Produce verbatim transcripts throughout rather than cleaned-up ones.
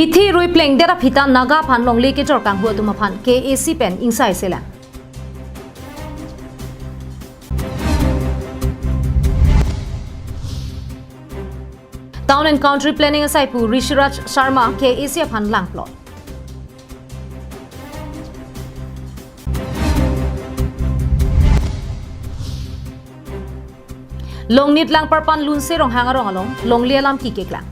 Hithi rui plengdet aphi ta Naga aphan longle kejor kanghu atum aphan K A A C pen ingsai selang. Town and Country Planning asaipu Rishiraj Sharma K A A C aphan langplot. Longnit Langparpan Lunse Ronghang arong along longle alam keklang.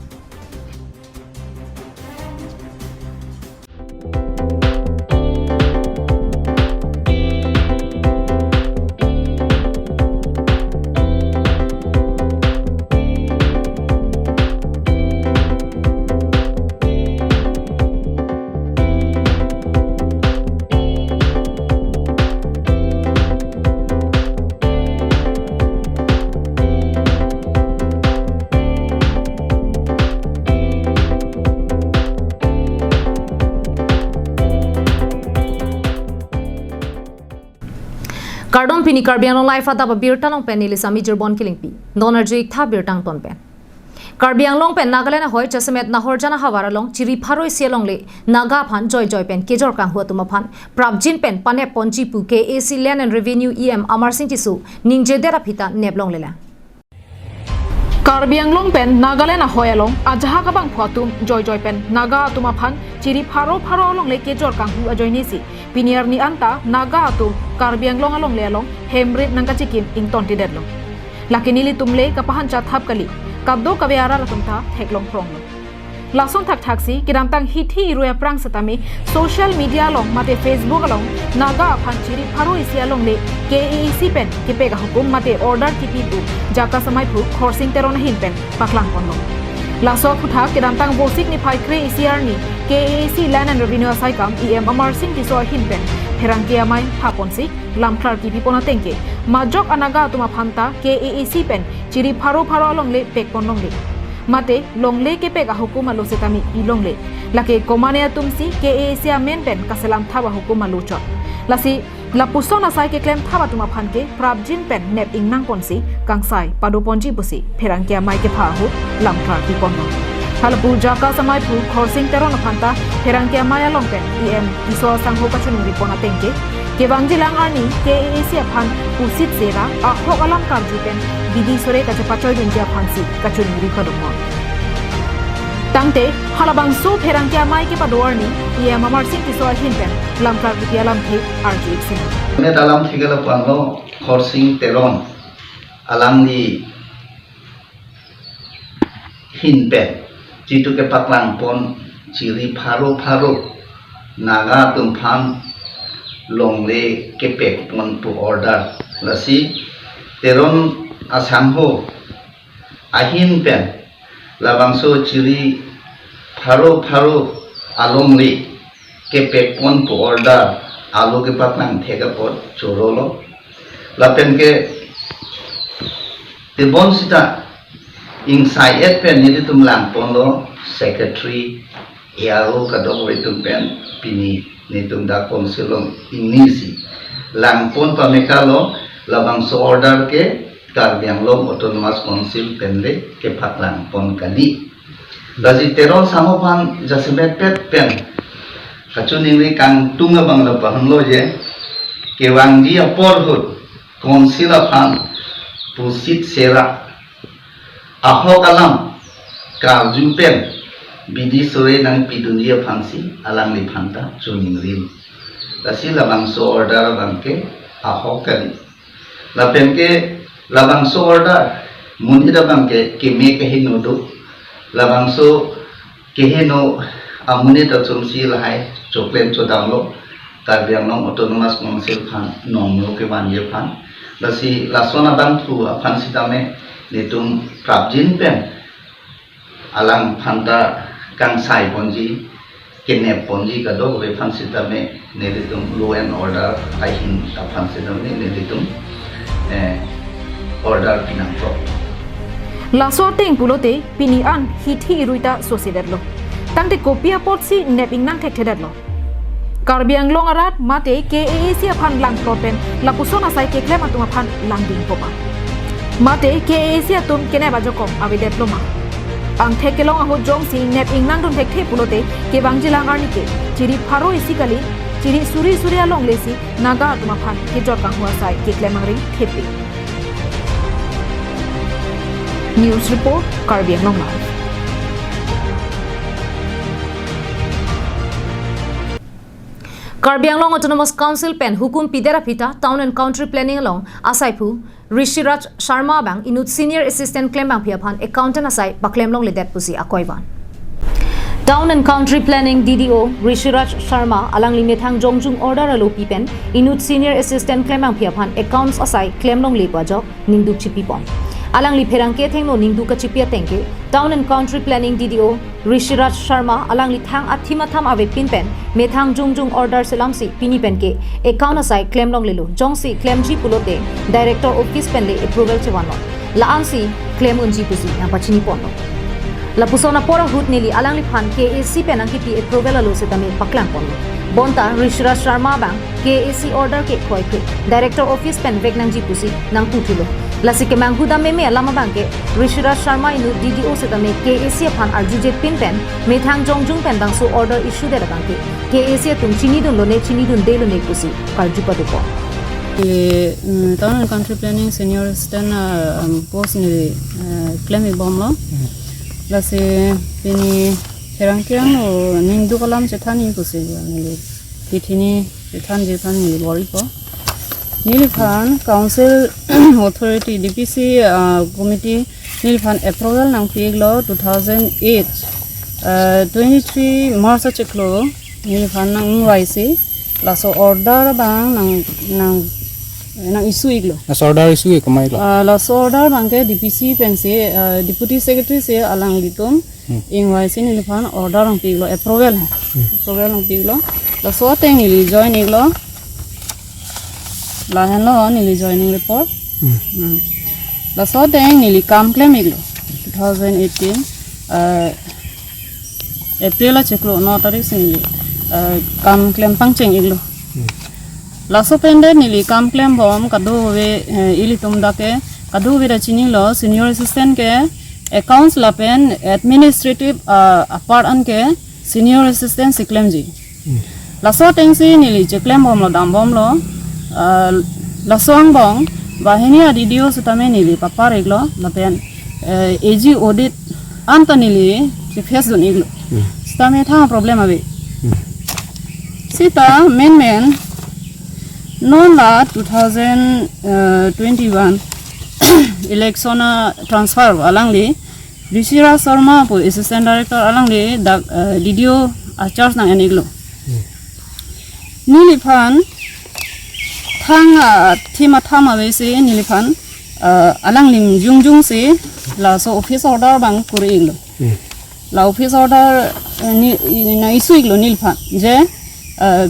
Kardom, pini Karbi Anglong Live adap abirta along pen neli Sami Jirbon Kilingpi. Non arju-ik tha birta angton pen. Karbi Anglong pen Nagaland ahoi jasemet Nahorjan ahavar along chiri pharo isi alongle Naga aphan joijoi pen kejor kanghu atum aphan prapjin pen panep ponji pu K A A C Land and Revenue E M Amarsing Tisso ningjedet aphi ta nep longlelang. Karbi Anglong pen Nagaland ahoi along ajahak abangphu atum joijoi pen Naga atum aphan chiri pharo pharo alongle kejor kanghu ajoinesi pini arni anta Naga atum Karbi Anglong alongle along hemrit nangkachikim ingtontedetlo. Lake nelitum le kapahancha thap kali, kadokave arat atum ta theklong phronglo. Lason thakthaksi kedamtang hithi irui aphrang setame social media along mate Facebook along Naga aphan chiri pharo isi alongle K A A C pen kepek ahukum mate order kipi pu JACAS amaiphu Khorsing Teron ahin pen paklangponlo. Laso aphuthak kedamtang Vosik niphai kre isi arni K A A C Land and Revenue asaikam E M Amarsing Tisso ahin pen pherangke amei thaponsi lamthar kipipon atengke majok a-Naga atum aphan ta K A A C pen chiri pharo pharo alongle pekpon longle. Mate longle kepek ahukum alo setame pilongle. Lake komane atumsi K A A C amen pen kaselam thap ahukum alo chot. Lasi lapuson asai keklem thap atum aphan ke prapjin pen nep ingnangponsi kangsai padoponji pusi pherangke amei kepha ahut lamthar piponlo. Halapu JACAS amaiphu Khorsing Teron aphan ta pherangke amei along pen E M Tisso asangho kachiningripon atengke kevangjilang arni K A A C aphan pusit sera ahok alam karju pen bidi sore kachepachoidunji aphansi kachiningri padopon. Tangte halabangso pherangke amei kepado arni E M Amarsing Tisso ahin pen lamthar kipi alamthe arju-ik sini. Net alamthe ke lapu-anlo, Khorsing Teron alangli ahin pen jitu kepaklangpon chiri pharo pharo Naga atum aphan longle kepekpon pu order. Lasi Teron asangho ahin pen labangso chiri pharo pharo alongle kepekpon pu order alo kepaklangthek apot chorolo. Lapen ke tebon sita ingsai-et pen nelitum langponlo, secretary, A R O kadokave atum pen pini nelitum dak council along ingnisi langpon pamekalo, labangso order ke Karbi Anglong Autonomous Council pen le kepaklangpon kali. Lasi Teron asangho aphan jasemetpet pen kachiningri kangtung abang lapu-anlo je, kevangji apor ahut council aphan pusit sera ahok alam karju pen bidi sore nangpidunji aphansi alangliphan ta chiningri. Lasi labangso order abang ke ahok kali. Lapen ke labangso order monit abang ke keme keheno do. Labangso keheno amonit achumsi lahai choklem chodamlo, Karbi Anglong Autonomous Council aphan nongno kevanji aphan. Lasi lason abangphu aphan sitame nelitum prapjin pen alangphan ta kangsaiponji, kenepponji kadokave aphan sitame nelitum law and order ahin aphan sitame nelitum, eh, order pinangkok. Laso ateng pulote pini an hithi irui ta sosedetlo. Tangte kopi apotsi nep ingnang thekthedetlo? Karbi Anglong arat mate K A A C aphan langplot pen lapuson asai keklem atum aphan langdingpo ma? Mate K A A C atum kenep ajokom avedetloma? Angthek kelong ahut jongsi nep ingnang dun thekthe pulote kevangjilang arni ke chiri pharo isi kali, chiri suri suri alongle si Naga atum aphan kejor kanghu asai keklem angring thepi. News report, Karbi Anglong Live. Karbi Anglong Autonomous Council pen hukum pidet aphi ta Town and Country Planning along asaiphu Rishiraj Sharma abang inut Senior Assistant klembangpi aphan accountant asai paklem longledet pusi akoi van. Town and Country Planning D D O Rishiraj Sharma alangli methang jongjung order alopi pen inut Senior Assistant klembangpi aphan accounts asai klem longle pu ajok ningduk chipipon. Alangli pherangke athengno ningduk kachipi ateng ke Town and Country Planning D D O Rishiraj Sharma alangli thang athim atham avepin pen methang jongjung order selamsi pini pen ke account asai klem longlelo, jongsi klemji pulote Director Office pen le approval chevanlo. La-ansi klem unji pusi nangpachiniponlo. Lapuson apor ahut neli alangliphan K A C pen nangkipi approval alo setame paklangponlo. Bonta Rishiraj Sharma abang K A C order ke kroikre Director Office pen vek nangji pusi nangputhulo. Lasi kemanghu dam meme alam abang ke Rishiraj Sharma inut D D O setame K A C aphan arjuje pin pen methang jongjung pen bangso order issue det abang ke K A C atum chinidunlone chinidundelone pusi karju padopo. Neli, mm, Town and Country Planning Senior Assistant, ah, um, post neli, eh, klem-ik bomlo. Lasi pini pherangke angno ningduk alam chethanji pusi neli kethini chethanji aphan neli bor-ipo. Neliphan Council Authority D P C, ah, Committee neliphan approval nangpi-iklo two thousand eight, ah, twenty-three March achiklo neliphan nang-ingvaisi laso order abang nang, nang, nang-issue-iklo. Laso order issue-ik komailo? Ah, laso order abang ke D P C pensi, ah, Deputy Secretary si alanglitum Hmm. ingvaisi neliphan order nangpi-iklo, approval. Hmm. Approval nangpi-iklo. Laso ateng neli join-iklo. Lahenlo neli joining report. Hmm. Hmm. Laso ateng neli kam klem-iklo. Two thousand eighteen, eh, April achiklo no tarik si neli, eh, kam klem pangcheng-iklo. Hmm. Laso pen det neli kam klem bom kadokave, eh, ilitum dak ke kadokave ta chinilo, Senior Assistant ke accounts lapen administrative, ah, apart an ke Senior Assistant si klemji. Hmm. Laso atengsi neli cheklem bomlo, dam bomlo, ah, laso angbong banghini a-D D O setame neli papar-iklo lapen, eh, A G audit anta neli cheface dun-iklo. Hmm. Setame thang problem ave. Hmm. Seta menmen non la two thousand twenty-one election a-transfer alangli Rishiraj Sharma pu Assistant Director alangli dak, eh, D D O a-charge nang-en-iklo. Hmm. Neliphan thang athim atham avesi neliphan, eh, alangli jongjungsi laso office order abang kuri-iklo. Hmm. La office order, eh, ni, i, nang-issue-iklo neliphan je, eh,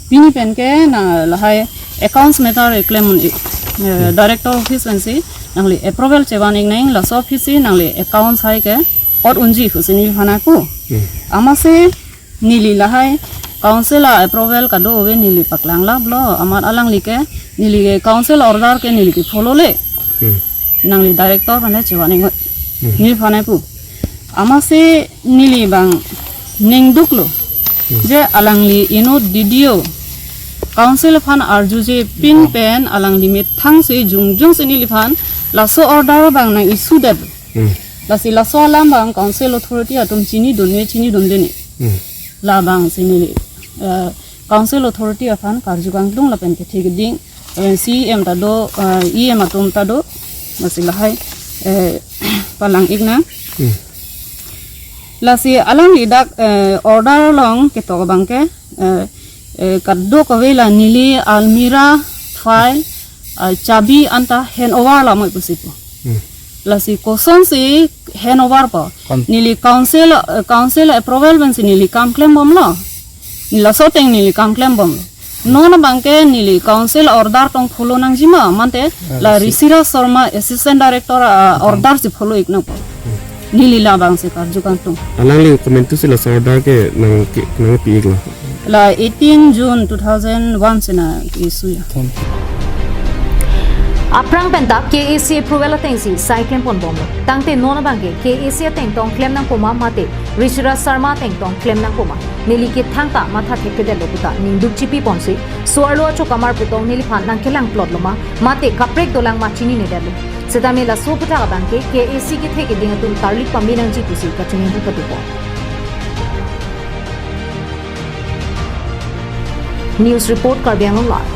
pini pen ke na lahai accounts matter keklem un-e, eh, Hmm. Director Office pensi nangli approval chevan-ik nang, laso office si nangli accounts hai ke ot unji pusi neliphan ako. Hmm. Amatsi neli lahai Council a-approval kadokave neli paklang laplo, amat alangli ke neli ke Council order ke neli ke follow le. Hmm. Nangli Director aphan chevan-ik nang. Hmm. Neliphan ako. Amatsi neli abang ningduklo. Hmm. Je alangli inut D D O Council aphan arjuje pin Hmm. pen alangli methangsi jongjungsi neliphan laso order abang nang-issue det. Hmm. Lasi laso alam abang Council Authority atum chinidunne chinidundene. Hmm. Labangsi neli, eh, Council Authority aphan karju kangtung lapen kethe keding, eh, C E M ta do, eh, E M atum ta do, lasi lahai, eh, palang-ik nang. Hmm. Lasi alangli dak, eh, order along ketok abang ke, eh, eh, kadokave la neli almirah, file, eh, chabi anta hand over lamoi pusi pu. Hmm. Lasi kosonsi hand over po. Kon- Neli Council, eh, Council approval pensi neli kam klem bomlo. Neli laso ateng neli kam klem bomlo. Non abang ke neli Council order tong follow nangji ma, mate Ah, la lasi. Rishiraj Sharma Assistant Director, ah, Ah. order si follow-ik nangpo. Hmm. Neli labangsi karju kangtung. Alangli komantusi laso order ke nang ke, nangpi-iklo? La eighteen June two thousand one si nang-issue ya. Thank you. Aphrang penta K A C approval atengsi sai klem ponbomlo. Tangte non abangke K A C ateng tong klem nangpo ma mate Rishira Sharma ateng tong klem nangpo ma, neli ke thangta matha thekthedetlo puta ningduk chipi ponsi, so-arlo achokamar pu tong neliphan nangkelang plotlo ma mate kaprek dolang ma chininedetlo. Setame laso aputhak abangke K A C kethe keding atum tarlik pame nangji pusi kachiningri padupo. News report, Karbi Anglong Live.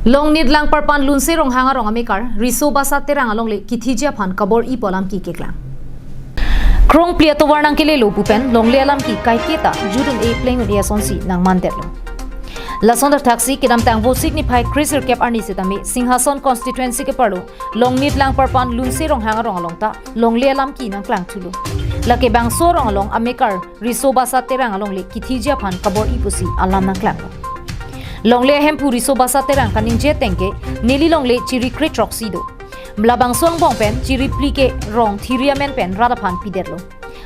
Longnit Langparpan Lunse Ronghang arong amekar Riso Basa Terang alongle kithiji aphan kabor-ipo alam keklang. Krongpli atovar nangkelelo pu pen longle alam ke kaiketa jut un-e pleng un-e asonsi nangmandetlo. Lason thakthaksi kedamtang Vosik niphai kresirkep arni setame Singhason constituency keparlo Longnit Langparpan Lunse Ronghang arong along ta longle alam ke nangklangthulo. Lake bangso arong along amekar Riso Basa Terang alongle kithiji aphan kabor-i pusi alam nangklanglo. Longle ahemphu Riso Basa Terang kaningje ateng ke neli longle chiri kre throksi do. Labangso angbong pen chiri phli ke rong thiri amen pen rat aphan pidetlo.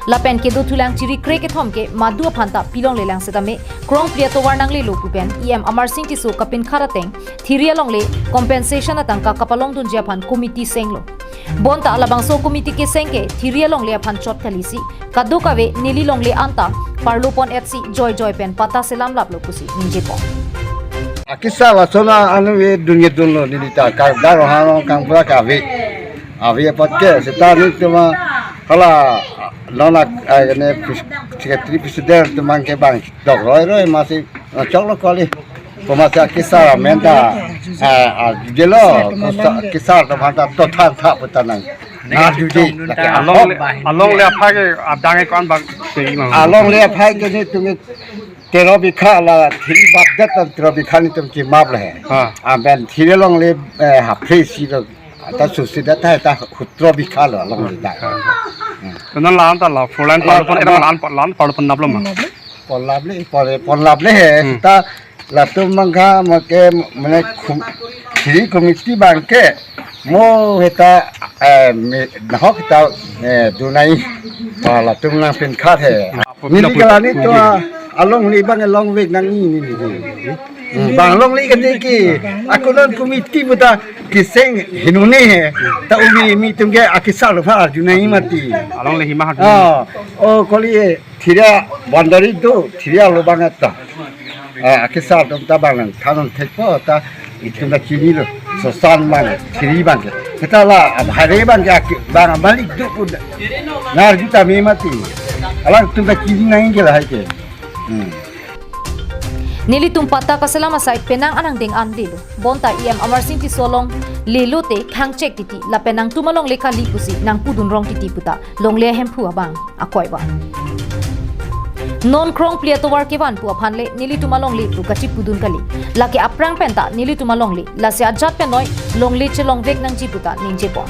Lapen kedothulang chiri kre kethom ke madu aphan ta pilonglelang setame Krongpli atovar nanglelo pu pen E M Amarsing Tisso kapinkhat ateng thiri alongle compensation atangka kapalongdunji aphan committee senglo. Bonta labangso committee keseng ke thiri alongle aphan chot kalisi, kadokave neli longle anta parlo pon-etsi joijoi pen patta selamlaplo pusi ningjepo. Akesar lason anu ave dunge dunlo neli ta, Karbi Ronghang arong kangpura kave. Ave apot ke seta nelitum hala non ak, ah, ne pres-, secretary president atum abangke bang dok roiroi masi, ah, choklo kali. Komasi akesar amen ta, ah, ah, gelo, kosa-, kesar atum aphanta to thantha puta nang. Na juji, lake along, alongle aphan ke adang ke ko-an bang sei ma. Alongle aphan ke nelitum ke tero bikha la thiri bapdet ta tero bikha nelitum chimap le. Ha. Aben thiri alongle, eh, hapre si lo. Ata susi da ta, ta hutro bikha lo alongle ta. Ha. Hmm. Kena lan ta la, four lane la, parlo pon, la, era lan, lan parlo pon naplo ma. Ponlaple, pon, ponlaple he. Hmm. Ta latum abangke make mane khum-, thiri committee abangke mo heta, eh, me, nahok heta, eh, dunai. Ah, latum nangpinkhat he. Apo neli pina kalani pun-, to, ah, alongle abang longvek nangji neli. Hmm, bang longle kate ke. Ako non committee puta keseng hinone he. Ta umi mi atum ke akesar lo pha junai mati. Alongle hima hat. Ah, oh, kali e. Thiri boundary do, thiri alo abang ta. Eh, akesar atum ta bang nang than-un thekpo ta itum ta chinilo. Sosan abang, thiri abangke. Heta la, abhare abangke aki, abang malik do pu. Nar juta me mati. Alangtum ta chini nangji ke lahai ke. Hmm. Nelitum patta kaselam asai penang anang deng an lelo. Bonta E M Amarsing Tisso alongle lote khangchek titi lapen nangtum alongle kali pusi nangpudun rong titi puta longle ahemphu abang akoi ba. Non Krongpli atovar kevan pu aphan le nelitum alongle pu kachipudun kali. Lake aphrang penta nelitum alongle, lasi ajat pen noi longle chelongvek nangji puta ningjepo.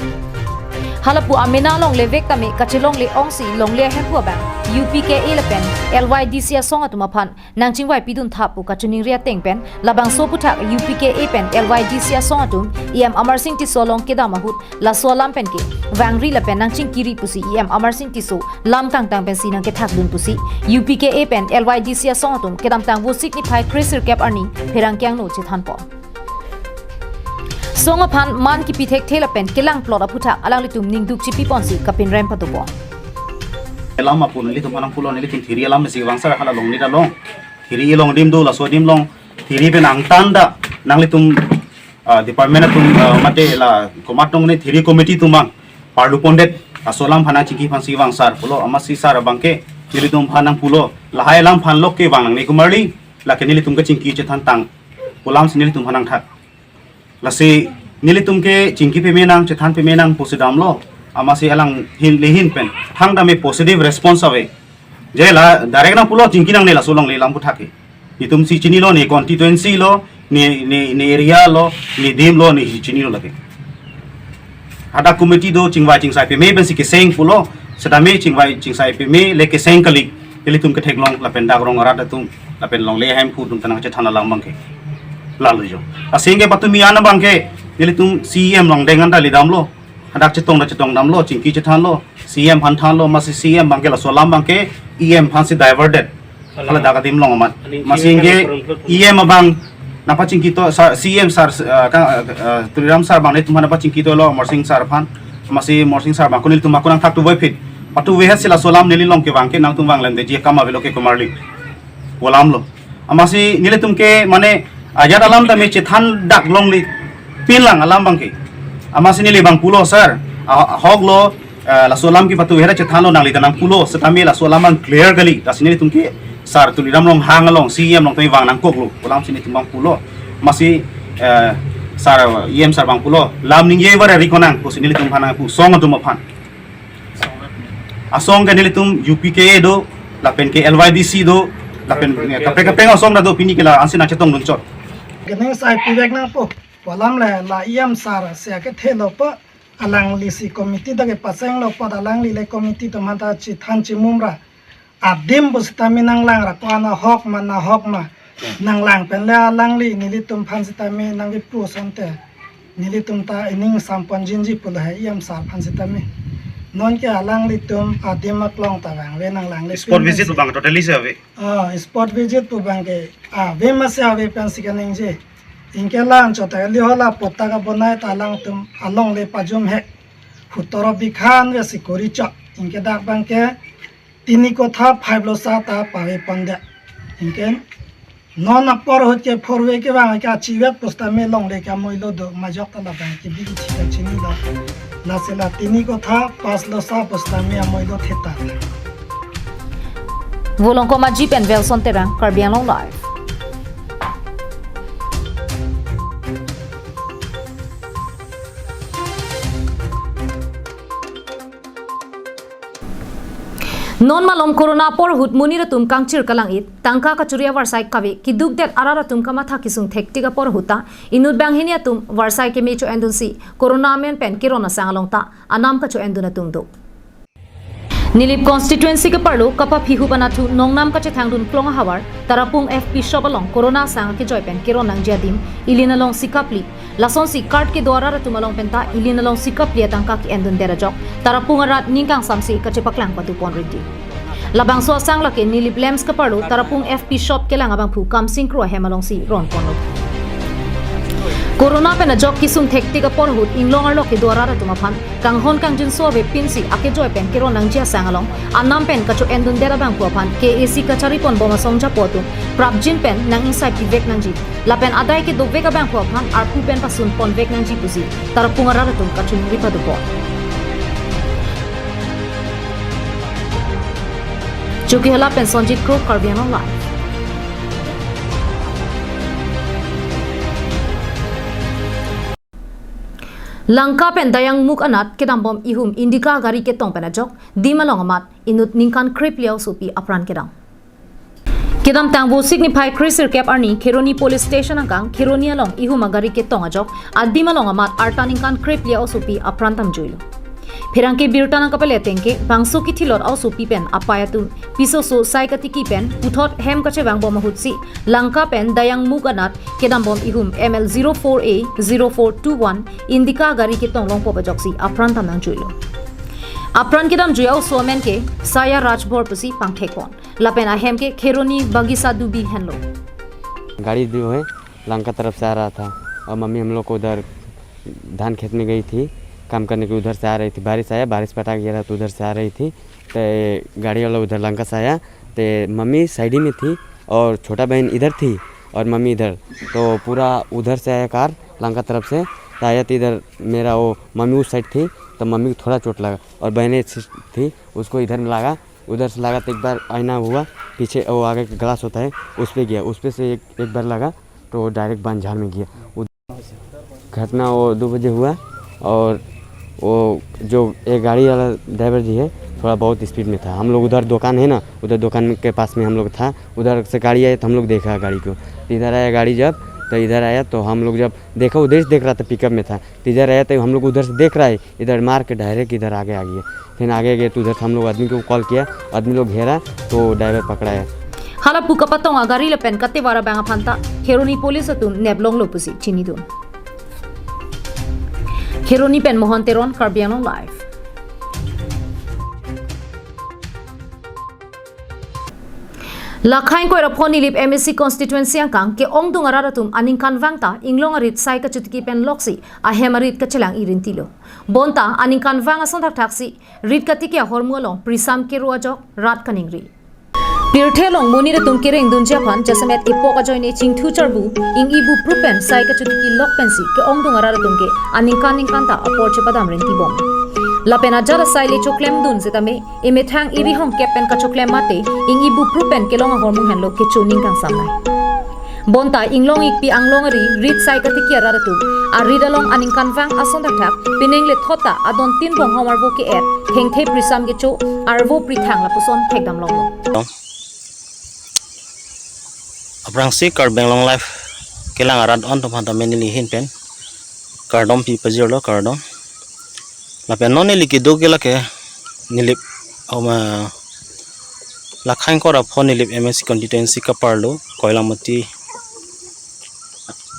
Halapu amena longle vek tame kachelongle ongsi longle ahemphu abang U P K A lapen L Y D C asong atum aphan nangchingvai piduntha pu kachiningri ateng pen labangso aputhak U P K A pen L Y D C asong atum E M Amarsing Tisso along kedam ahut laso alam pen ke vangri lapen nangchingkiri pusi E M Amarsing Tisso lam kangtang pensi nangkethakdun pusi U P K A pen L Y D C asong atum kedamtang Vosik niphai kresirkep arni pherangke angno chethanpo. Song aphan man kipi thekthe lapen kelang plot aputhak alanglitum ningduk chipi ponsi kapinrem padopo. Alam apun nelitum aphan nangpulo, nelitum thiri alam si vangsar hala longnit along. Thiri along adim do, laso adim along. Thiri pen angtan ta nanglitum, ah, department atum, ah, mate la komat atum ne thiri committee atum abang parlo pondet. Laso alam aphan nangchingki aphansi vangsar pulo, amatsi sar abangke nelitum aphan nangpulo. Lahai alam aphan lok ke vang nangne kumarli, lake nelitum kachingki chethantang pu alamsi nelitum aphan nangthak. Lasi nelitum ke chingki peme nang, chethan peme nang pusi damlo. Amatsi alang ahin le ahin pen thangta me positive response ave. Je la direct nangpulo chingki nangne laso longle alam aputhak ke. Netumsi chinilo, ne constituency lo, ne, ne, ne area lo, ne adim lo, nesi chinilo lake. Hadak committee do chingvai chingsai peme pensi keseng pulo, setame chingvai chingsai peme le keseng kali. Nelitum ketheklong lapen dak rong arat atum lapen longle ahemphu atum ta nangchethan alam abangke. Lalu jo. Asengke patumi an abangke nelitum C E M along deng anta le damlo. Hadak chetong ta chetong damlo, chingki chethanlo, C E M aphan thanlo, amatsi C E M abangke laso alam abangke E M aphansi diverted. Hala dak adim along amat. Aning masi chini ke kan E M abang nangpachingkito sir, C M sir, eh, ka, eh, Tuliram sir abang netum aphan nangpachingkitolo Amarsing sir aphan. Masi Amarsing sir abang ko nelitum ako nangthak tuvoiphit. Patuve hasi laso alam neli along kevang ke nangtum vanglemde ji akam avelo ke komarli. Pu alamlo. Masi nelitum ke mane ajat alam tame chethan dak longle pinlang alam abang ke. Masi neli abang pulo sir. Ah, ahoklo, eh, laso alam ke patuve ra chethanlo nangli ta nangpulo setame laso alam abang clear kali. Lasi nelitum ke sir Tuliram Ronghang along C M along tame vang nangkoklo. Pu alamsi nelitum abang pulo. Masi, eh, sir E M sir abang pulo. Lam ningje vare ri konang pusi nelitum aphan nangpu asong atum aphan. Asong ke nelitum U P K A do, lapen ke L Y D C do, lapen, eh, kaprek kaprek asong ta do pini ke la ansi nangchetongdun chot. Kening sai pivek nangpo. Pu alam le la E M sir si akethelo po, alanglisi committee ta kepasenglo po, alangli le committee atum aphan ta chethan chimum ra adim pusitame nanglang ra ko-an ahok ma nahok ma nanglang pen le alangli nelitum aphan sitame nangkipu asonte nelitum ta ining sampon jinji pulo he E M sir aphan sitame. Non ke alanglitum adim aklong ta vangve nanglang le spot pin visit pensi. Pu abang totally si ave. Ah, spot visit pu abang ke ave masi ave pensi kaningje. Anke la anchot ta kali ho la patta kabonai ta alangtum along le pajum he. Hutoro bikhan ve si kori chok. Anke dak abang ke tini kotha five losa ta pave pondet. Anke non apor ahut ke four way kevang ke achivet pusitame longle ke amoilo do majok ta labang ke bigi chita chinilo. Lasi la tini kotha pas losa pusitame amoilo theta. Volongkom Aji pen Velson Terang, Karbi Anglong Live. Non malom corona apor ahut monit atum kangchir kalang-it, tangka kachuri avarsai kave, kidukdet arat atum kamatha kesung thektik apor ahut ta, inut banghini atum varsai keme cho-endunsi, corona amen pen keron asang along ta anam kacho-endun atum do. Nilip constituency keparlo kapaphihup anatthu nongnam kachethangdun klong ahavar, Tarapung F P shop along corona asang akejoi pen keron nangji adim, ilin alongsi kapli. Lasonsi card kedo arat atum along pen ta ilin alongsi kapli atangka ke-endundet ajok Tarapung arat ning kangsamsi kachepaklang padupon ridi. Labangso asang lake Nilip Lamps keparlo Tarapung F P shop kelang abangphu Kamsing Kro ahem alongsi ronponlo. Corona pen ajok kesung thektik apor ahut inglong arlo kedo arat atum aphan kanghon kangjinso avepinsi akejoi pen keron nangji asang along anam pen kacho-endundet abangphu aphan K A C kachariponbom asong japo atum prapjin pen nang-ingsai pivek nangji. Lapen adai kedovek abangphu aphan arpu pen pasunponvek nangji pusi Tarapung arat atum kachingri padupon. Chokihola pen Sonjit Kro, Karbi Anglong Live. Lanka pen Dayangmukh anat kedambom ihum Indica gari ketong pen ajok, dim along amat inut ningkan krephli a-osopi apran kedam. Kedamtang Vosik niphai kresirkep arni Kheroni Police Station angkang Kheroni along ihum agari ketong ajok, adim along amat arta ningkan krephli a-osopi apran damjuilo. Pherangke birta nangkapale ateng ke bangso kithilot a-osopi pen apai atum piso so sai katiki pen puthot hem kachevangbom ahutsi Lanka pen Dayangmukh anat kedambom ihum M L zero four A zero four two one Indica gari ketong longpo ajoksi apran dam nangjuilo. Apran kedamjui a-oso amen ke Saya Rajbhor pusi pangthekpon. Lapen ahem ke Kheroni Bagisa Dubi henlo. गाड़ी जो है लंका तरफ से आ रहा था और मम्मी हम लोग को उधर धान खेत में गई थी काम करने के, उधर से आ रही थी, बारिश आया, बारिश पटा गिरा तो उधर से आ रही थी, तो गाड़ी वाला उधर लंका से आया, तो मम्मी साइड ही में थी और छोटा बहन इधर थी और मम्मी इधर, तो पूरा उधर से आया कार लंका तरफ से, तो आया तो इधर मेरा वो मम्मी उस साइड थी, तो मम्मी को थोड़ा चोट लगा और बहनें थी, उसको इधर में लगा, उधर से लगा तो एक बार आईना हुआ, पीछे वो आगे का ग्लास होता है, उस पे गया, उस पे से एक, एक बार लगा तो वो डायरेक्ट बांझार में गया। उद-, घटना वो दो बजे हुआ और वो जो एक गाड़ी वाला ड्राइवर जी है, थोड़ा बहुत स्पीड में था। हम लोग उधर दुकान है ना, उधर दुकान के पास में हम लोग था, उधर से गाड़ी आया तो हम लोग देखा गाड़ी को। तो इधर आया गाड़ी जब, तो इधर आया तो हम लोग जब देखा, उधर से देख रहा था, पिकअप में था। तो इधर आया तो हम लोग उधर से देख रहा है, इधर मार के डायरेक्ट इधर आगे आ गया। फिर आगे गए तो उधर से हम लोग आदमी को कॉल किया, आदमी लोग घेरा तो ड्राइवर पकड़ा है। Hala pu kapatong agari lapen katewar abang aphan ta Kheroni police atum neplonglo pusi chinidun. Kheroni pen Mohon Teron, Karbi Anglong Live. Lakhang koira pho Nilip M A C constituency angkang ke-ongdung arat atum aningkanvang ta inglong arit sai kachotiki pen loksi ahem arit kachelang-i rintilo. Bonta aningkanvang ason thakthak si rit katiki ahormu along prisam kero ajok rat kaningri. Pirthe along monit atum kereng dunji aphan jasemet epok ajoine chingthu charbu, ing-i bupru pen sai kachotiki lok pensi ke-ongdung arat atum ke aningkan ningkan ta apor chepadam rintibom. Lapen ajat asai le choklem dun setame emethang iri hongkep pen kachoklem mate ing-i bupru pen kelong ahormu henlo kecho ning kangsamnai. Bonta inglong ikpi anglong ari rit sai katiki arat atum arit along aningkanvang ason thakthak penang le thot ta adon tin bonghom arvo ke-et, thengthe prisam kecho, arvo prithang lapuson thekdam longlo. Aphrangsi Karbi Anglong Live kelang arat atum aphan tame neli ahin pen kardom pi pajirlo, kardom. Lapen non neli kedo ke lake Nilip, um, Lakhang koira pho Nilip M A C constituency kaparlo Koilamati,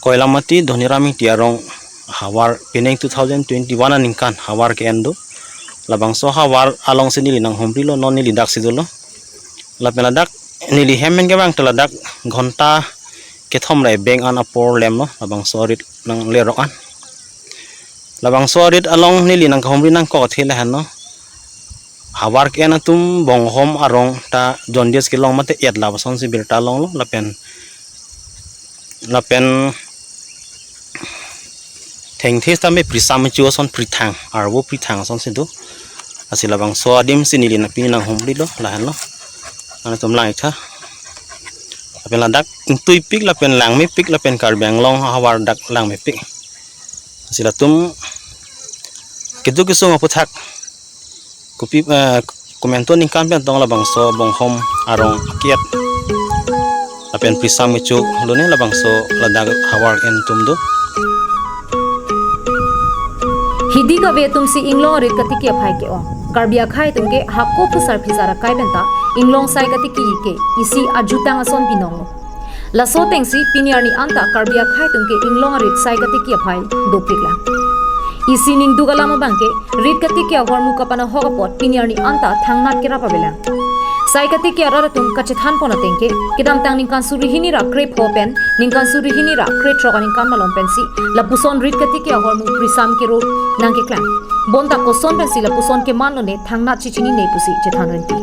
Koilamati Dhoniram Ingti arong havar penang two thousand twenty-one aningkan havar ke-en do. Labangso havar alongsi neli nanghumrilo, non neli daksi dolo. Lapen ladak neli hem pen kevang ta ladak ghonta kethom ra ebeng an apor lemlo, labangso arit nanglerok an. Labangso arit along neli nangkahumri nangkok athe lahenlo. Havar ke-en atum bonghom arong ta jaundice kelong mate et lapusonsi birta longlo, lapen, lapen thengthe tame prisam kecho ason prithang, arvo prithang asonsi do. Lasi labangso adim si neli na pini nanghumrilo, lahenlo. Nangtum lang-iktha. Lapen ladak ingtuipik, lapen langmepik, lapen Karbi Anglong havar dak langmepik. Lasi latum kedo kesung aputhak kopi, eh, komantu aningkan pen tong labangso bonghom arong akiat lapen prisam kecho lone labangso ladak havar ke-en atum do. Hidi kave atum si inglong arit katiki aphai ke-ong. Karbi akhai atum ke hako phusar phisar akai pen ta inglong sai katiki ke isi ajutang ason binonglo. Laso atengsi pini arni anta Karbi akhai atum ke inglong arit sai katiki aphai dopiklang. Isi ningduk alam abang ke rit katiki ahormu kapanahok apot pini arni anta thangnat kerap avelang. Sai katiki arat atum kachethan pon ateng ke kedamtang ningkan suri hini ra krepho pen ningkan suri hini ra krethrok aningkan malom pensi lapuson rit katiki ahormu prisam kero nangkeklang. Bonta koson pensi lapuson keman lone thangnat chechinine pusi chethan rinti.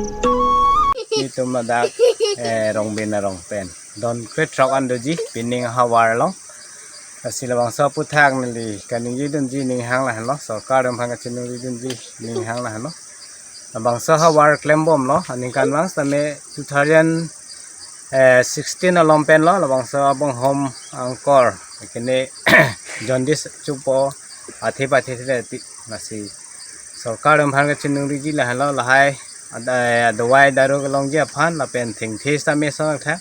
Nelitum ladak, eh, Rongbin arong pen don krethrok an doji pining havar along. Lasi labangso aputhak neli kaningje dunji ninghang lahenlo, sorkar atum aphan kachiningri dunji ninghang lahenlo. Labangso havar klembomlo, aningkanvang setame two thousand sixteen along penlo, labangso abonghom angkor kene jaundice chopo, athe pathe thile ti, lasi sorkar atum aphan kachiningriji lahenlo, lahai ad-, eh, adawai daru kelongji aphan lapen thengthe setame ason thakthak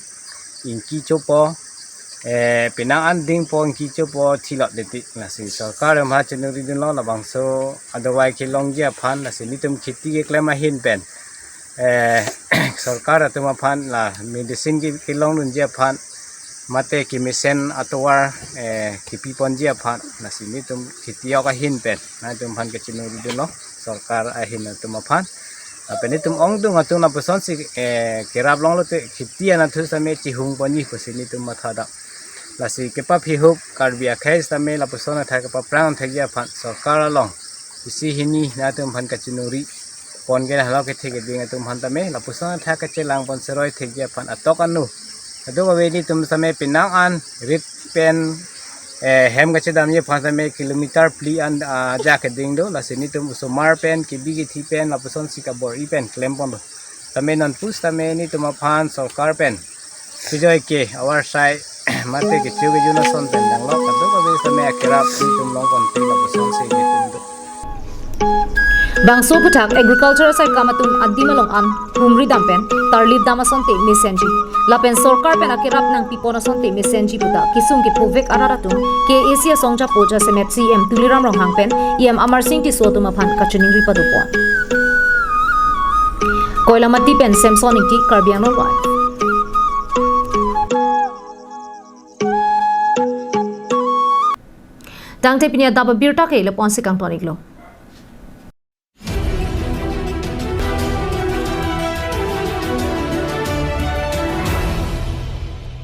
ingki chopo, eh, penang an dingpo ingki chopo thilot deti. Lasi sorkar atum aphan chiningri dunlo labangso adawai kelongji aphan, lasi nelitum kheti keklem ahin pen, eh, sorkar atum aphan la medicine ke kelong dunji aphan mate kemesen atovar, eh, kepi ponji aphan, lasi nelitum kheti ok ahin pen nangtum aphan kachiningri dunlo sorkar ahin atum aphan. Lapen nelitum ongdung atum lapusonsi, eh, kerap longlo te kheti anatthu setame chihung ponji pusi nelitum matha dam. Lasi kepaphihup Karbi akhai setame lapuson athak kepaphrang thekji aphan sorkar along isi hini nangtum aphan kachiningri pon ke lahelo kethe keding atum aphan tame lapuson athak kachelang pon seroi thekji aphan atok anu. Kadokave nelitum setame penang an rit pen, eh, hem kachedamji aphan setame kilometer phli an, ah, ja keding do, lasi nelitum osomar pen kebi kethe pen lapusonsi kabor-i pen klem ponlo. Tame nonpu setame nelitum aphan sorkar pen sijoi ke avar sai mate kecho kejun ason pen danglo, kadokave setame akerap nelitum long ponte lapusonsi nelitum do. Bangso aputhak agriculture asai kam atum adim along an humri dam pen tarlip dam asonte mesenji lapen sorkar pen akerap nangpi pon asonte mesenji puta kesung kephovek arat atum K A A C asong japo jasemet C E M Tuliram Ronghang pen E M Amarsing Tisso atum aphan kachiningri padopon. Koilamati pen Samson Ingti, Karbi Anglong Live. Tangte pini adap abirta ke lapu-ansi kangton-iklo.